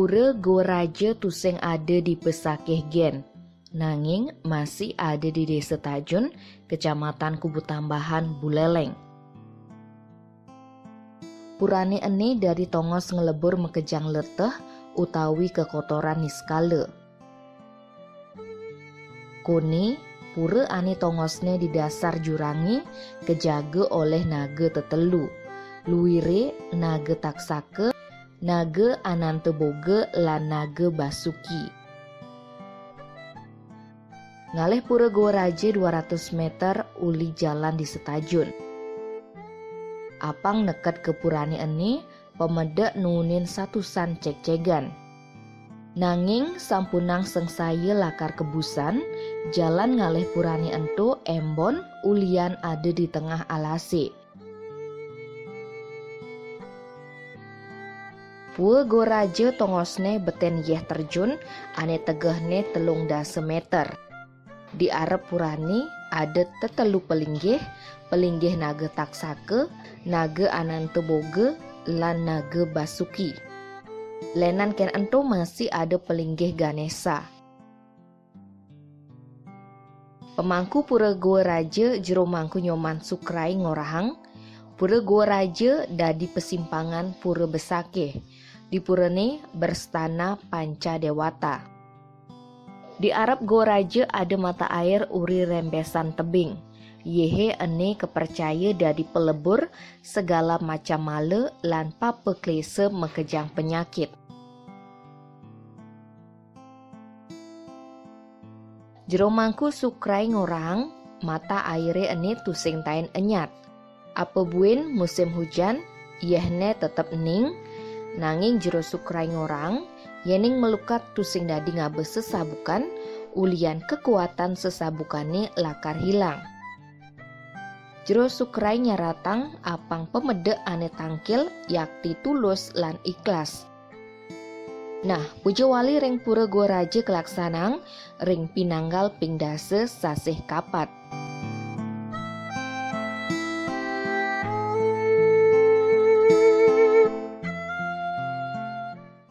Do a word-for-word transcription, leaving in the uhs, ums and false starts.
Pura Goa Raja tusing ada di Besakih gén, nanging masih ada di Désa Tajun, Kecamatan Kubutambahan, Buleleng. Purané ené dadi tongos nglebur makejang leteh utawi kekotoran niskala. Koné, pura ané tongosné di dasar jurangé kajaga olih naga tetelu. Luiré Naga Taksaka, Naga Anantaboga, lan Naga Basuki. Ngalih Pura Goa Raja dua ratus méter uli jalan Désa Tajun. Apang neked ka purané ené, pamedek nuunin satusan cegcegan. Nanging sampunang sangsaya lakar kebusan, jalan ngalih purané ento embon ulian ada di tengah alasé. Pura Goa Raja tongosné betén yéh terjun, ané tegehné telung dasa méter. Di arep purané ada tetelu pelinggih, pelinggih Naga Taksaka, Naga Anantaboga, lan Naga Basuki. Lénan kén ento masih ada pelinggih Ganésa. Pemangku Pura Goa Raja Jero Mangku Nyoman Sukrai ngorahang, Pura Goa Raja dadi pasimpangan Pura Besakih. Di purané berstana Panca Dewata. Di arep Goa Raja ada mata air uri rembesan tebing. Yéhé ené kapercaya dadi pelebur segala macam mala lan papa klésa makejang penyakit. Jero Mangku Sukrai ngorahang, mata airé ené tusing taén enyat. Apa buin musim hujan, yéhné tetep ning, nanging Jero Sukrai ngorahang, yéning malukat tusing dadi ngaba sesabukan, ulian kekuatan sesabukané lakar hilang. Jero Sukrai nyaratang apang pamedek ané tangkil, yakti tulus lan ikhlas. Nah, puja wali ring Pura Goa Raja kalaksanang ring pinanggal ping dasa sasih Kapat.